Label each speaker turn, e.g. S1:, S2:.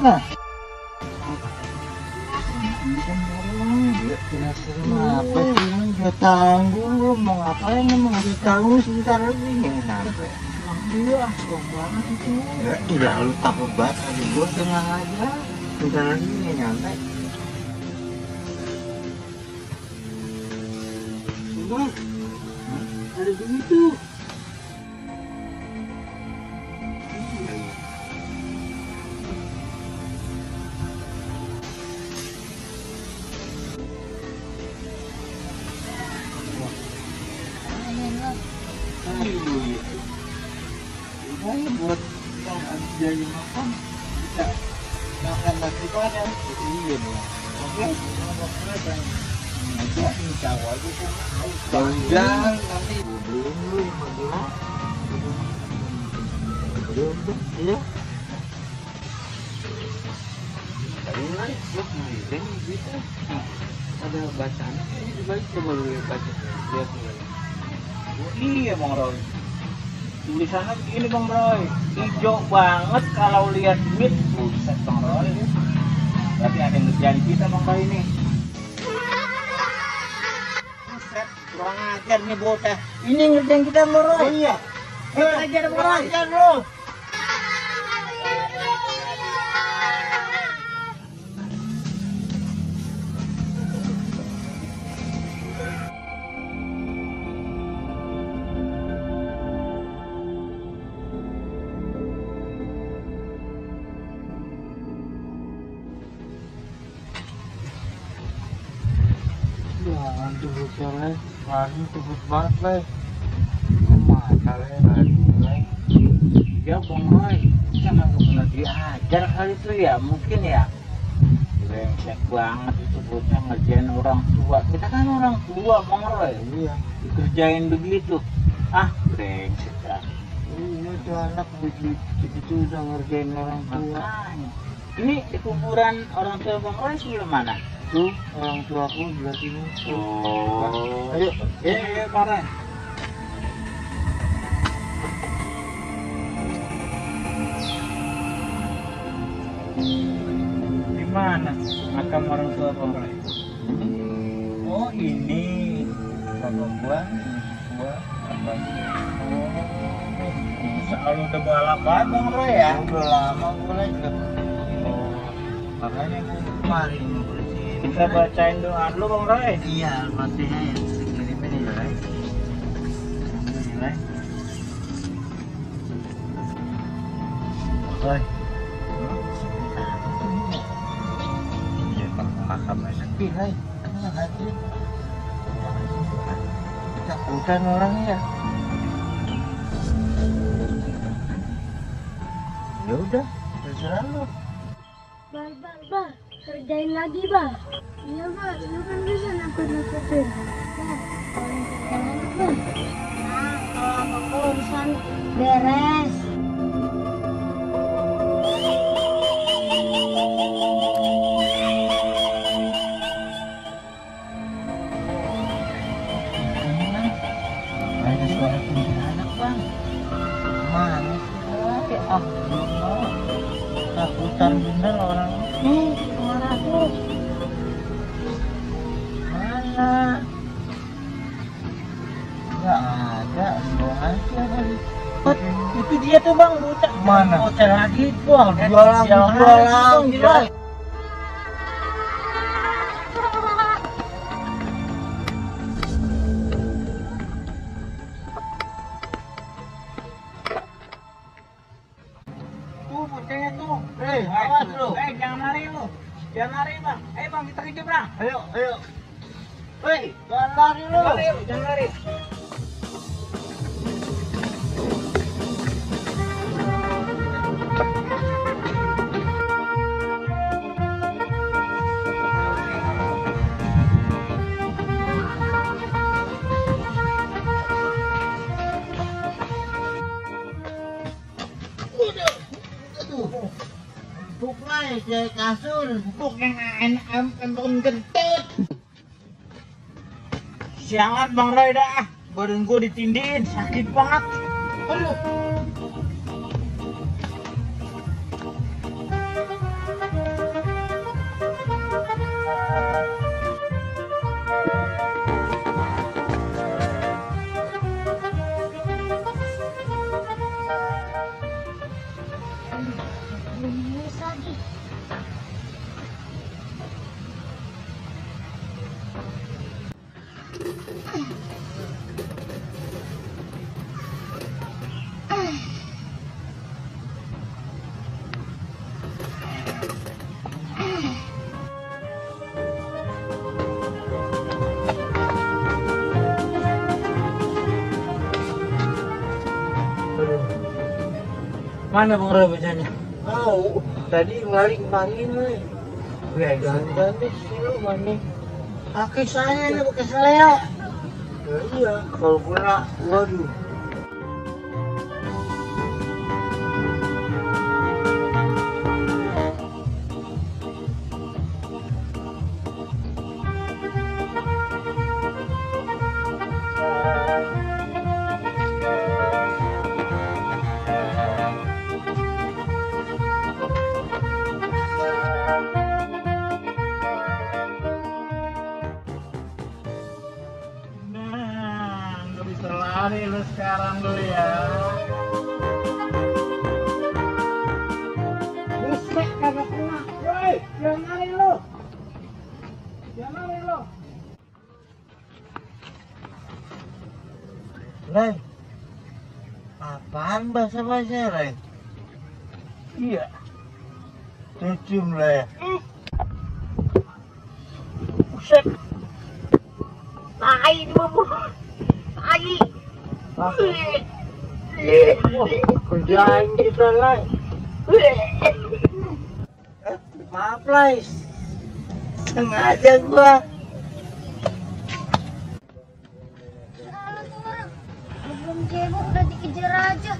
S1: nah. Kenapa sih ini udah tanggung lu mau ngapain emang udah tanggung sebentar lagi kenapa? Iya, kok banget itu. Ya, tidak lu takut banget tadi gua tenang aja. Sebentar lagi nih nyampe. Enggak. Ada begitu. Ini buat yang habis jadi makan kita makan lagi pada iya nih oke nanti insya Allah aja jangan nanti belum lu 15 belum ya ini buat miring gitu ada bacaan ini baik coba lu baca lihat iya Bang Roy tulisannya begini Bang Roy hijau banget kalau lihat duit buset Bang Roy berarti ada yang ngerjain kita Bang Roy ini buset kurang ajar nih bocah ini ngerjain kita Bang Roy iya ajar Bang Roy ajar lu tubuh cewek lari tubuh banget leh masalahnya lari ya Bang Roy kita nggak pernah diajar kali itu ya mungkin ya brengsek banget itu bocah ngerjain orang tua kita kan orang tua Bang Roy iya dikerjain begitu brengsek ya iya itu anak begitu udah ngerjain orang tua ini di kuburan orang tua Bang Roy sebelah mana? Tuh orang tua aku di sini. Oh. Ayo, parah. Di mana makam orang tua Bang Roy? Oh ini kakak gua, abang. Oh, selalu udah balap banget Bang Roy ya? Udah lama mulai juga. Oh, makanya gua kemarin. Kita bacain doa dulu Bang Roy. Iya, Al-Fatihah ya. Kirimin ya, Roy. Alhamdulillah. Roy. Ya, makam sepi, Roy. Tenang aja. Takutan orangnya. Ya udah, terserah lu.
S2: Bah. Kerjain lagi, Bah. Iya, Bah. Lu kan bisa nakut-nakutin. Bah, kalau apa urusan beres.
S1: Ada suara kuntilanak, Bang. Mana sih? Belum mau. Takutan bener orang.
S2: Suara aku.
S1: Mana? Nggak ada, bohong aja kali. Itu dia tuh Bang, bocah. Mana? Bocah lagi, Bang. Jualan. Bocahnya tuh. Awas lu. Jangan lari lu. Jangan lari Bang. Bang, kita kejar Bang. Ayo. Jangan lari lu. Jangan lari. Empuk lah ya kasur, empuk yang empuk kentut. Siangan Bang Roy dah, badan gue ditindihin, sakit banget. Aduh. Mana Bang Roy bacanya? Tahu. Tadi lari kemarin nih. Wih, gantan deh sih lu mana? Kaki saya nih pakai seleo. Ya, iya, kalau kena, waduh. Lari lu sekarang dulu ya. Buset kagak kena. Woi, jangan lari lu. Jangan lari lu. Ray. Apaan bahasa-bahasa, Ray? Iya. Cium lah ya. Buset. Tai di bawah. Tai. Kerjaan kita lah. Maaf lah, sengaja gua.
S2: Belum cebok udah dikejar aja.